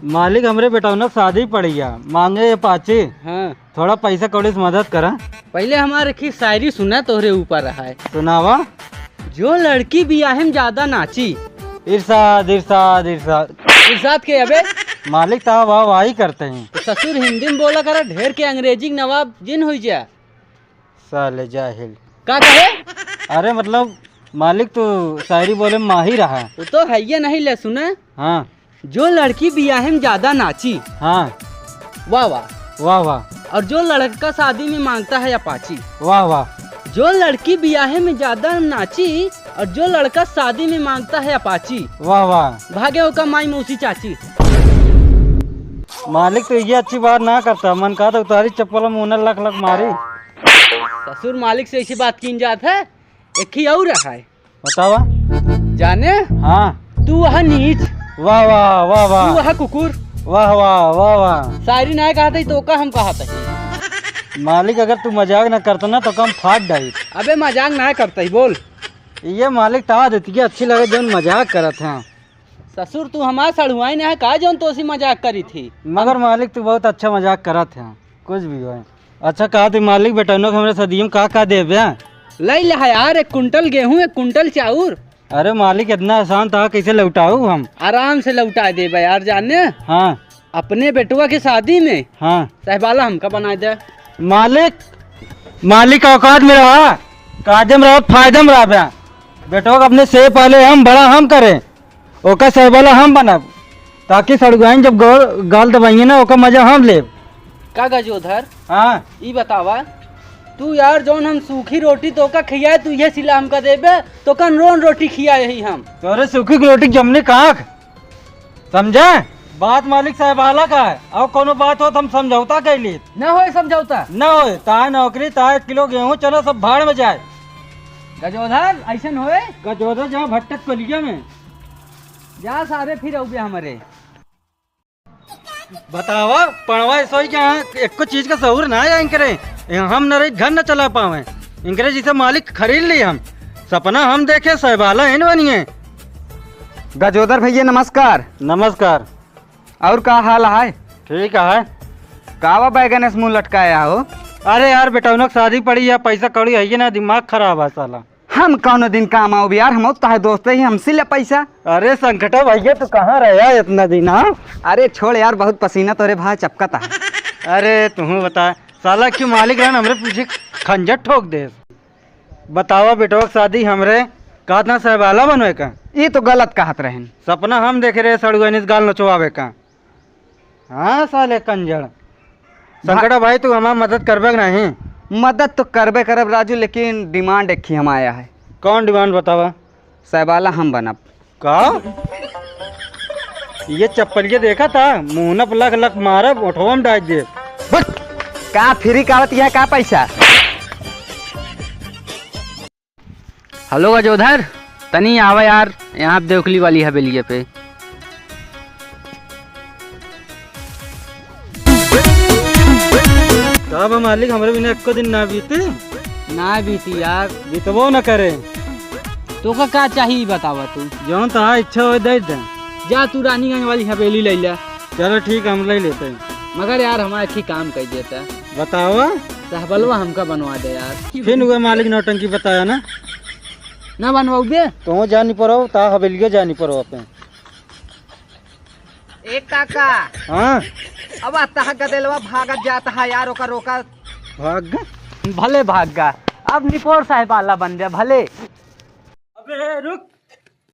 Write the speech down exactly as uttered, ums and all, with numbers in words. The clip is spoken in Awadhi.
मालिक, हमरे बेटौना क शादी पड़ी है, मांगे Apache। हाँ। थोड़ा पैसा कौड़ी से मदद करा। पहिले हमार एक ही शायरी सुना, तोहरे ऊपर है। सुनावा। जो लड़की बियाहे में ज्यादा नाची। इरशाद, इरशाद, इरशाद। इरशाद के अबे? मालिक, ता वाह वाही करते हैं। तो ससुर हिंदी में बोला करा, ढेर के अंग्रेजी के नवाब जिन हुई जा। साले जाहिल। का कहे? अरे मतलब मालिक, तू शायरी बोले में माहिर रहा। वो तो है ये नहीं, ले सुना। हाँ। जो लड़की बियाहे में ज्यादा नाची। हाँ। वाह, वाह। वाह, वाह। और जो लड़का शादी में मांगता है Apache। वाह, वाह। जो लड़की बियाहे में ज्यादा नाची और जो लड़का शादी में मांगता है Apache। वाह, वाह। भागे ओका माई मौसी चाची। मालिक, तू ये अच्छी बात ना करता, मन कहा तो उतारी चप्पल में उन्हें लक लक मारी। ससुर, मालिक से ऐसी बात कीन जात है, एक ही और है। बतावा। जाने? हाँ। तू वह नीच। वाह, वाह, वाह, वाह। तू वह कुकुर। वाह, वाह, वाह, वाह। शायरी ना कहत ही तो का हम कहत ही। मालिक, अगर तू मजाक ना करता ना तो का हम फाट डाई। अबे मजाक ना करत ही, बोल। ये मालिक ता देती कि अच्छी लगे जौन मजाक करत हैं। ससुर, तू हमार सड़ुआइन है का, जौन तोसी मजाक करी थी? मगर मालिक, तू बहुत अच्छा मजाक करत है, कुछ भी होए। अच्छा, कहा तू मालिक, बेटौनो के हमरे सदियम का का देबे? लई ले यार, एक कुंटल गेहूं, एक कुंटल चाउर। अरे मालिक, इतना आसान था, कैसे लौटाऊ हम? आराम से लौटा देबे यार, जाने? हाँ। अपने बेटवा के शादी में हाँ। सहबाला हमका बनाए दे। मालिक, मालिक औकात में रहा, कायदे में रहा, फायदे में रहा बे। बेटवा के अपने से पहले हम बड़ा हम करें, ओका सहबाला हम बनब, ताकि सड़ुआइन जब गौ-, गाल दबाइए ना, ओका मजा हम लेब। का गजोधर? हाँ। ई बतावा, तू यार जौन हम सूखी रोटी तोका खियाए, तू ये सिला हमका देबे, तोका रोन रोटी खियाए ही हम। तोरे सूखी रोटी जमने काख। समझे? बात मालिक साहब आला का है, और कोनो बात हो तो हम समझौता कर ली। न होए समझौता। न होए, ताए नौकरी, ताए किलो गेहूं, चना सब भाड़ में जाए। गजोधर, ऐसन होए? गजोधर जहाँ भट्टत कोलिया में। जा सारे, फिर अउबे हमरे। बतावा, पढ़वा सोई के यहाँ एको चीज का सहूर ना है इनकरे। हम न रही घर न चला पावे। इनकरे जिसे मालिक खरीद ली हम। सपना हम देखे, सहबाला इन बनिए। गजोधर भैया नमस्कार। नमस्कार। और का हाल है? ठीक है। का बा बैगन से मुंह लटकाया हो? अरे यार, बेटौनक शादी पड़ी है, पैसा कौड़ी है ये ना, दिमाग खराब है साला। हम कौनो दिन काम आओ यार, हम तो है दोस्त ही, हमसे ले पैसा। अरे संकटा भैया, तू कहाँ रहा इतना दिन, हाँ? अरे छोड़ यार, बहुत पसीना तोरे भाई चपकता है। अरे तू बता, साला क्यों मालिक रहन हमरे पीछे खंजर ठोक दे। बतावा बेटवा के शादी हमरे कहत ना सहबाला बनवे का? ई तो गलत कहत रहन। सपना हम देखे रहे सड़ुआइन से गाल नचवावे का। हाँ साले कंजर। भा- संकटा भाई, तू हमार मदद करबे कि नहीं? मदद तो करबे करब राजू, लेकिन demand एक ही हम आया है। कौन demand बतावा? सहबाला हम बनब। का? ये चप्पल के देखा था, मुंह न लख लख मारब, ओठवा में डाल दे। बस, का free का आवत है, का पैसा? हेलो गजोधर, तनी आवा यार, यहाँ देवकली वाली हवेलिये पे। का बा मालिक, हमरे बिना एको दिन ना बीती? ना बीती यार। बीतबो न करे। तोका का चाही बतावा तू? जौन तोहार इच्छा हो दे दे। जा तू रानीगंज वाली हवेली ले ले। चलो ठीक, हम ले लेते हैं। मगर यार हमारा एक ही काम कर देता। बतावा। सहबलवा हमका बनवा दे यार। फिर उहे मालिक नौटंकी बताया ना। ना बनवाऊ बे। तो जानी पड़ो, ता हवेलियो जानी पड़ो अपने। ए काका। हाँ। अब आता है गदेलवा भागत जाता है यार, ओका रोका। भाग गा? भले भाग गा। अब निपोर सहबाला बन जा भले। अबे रुक।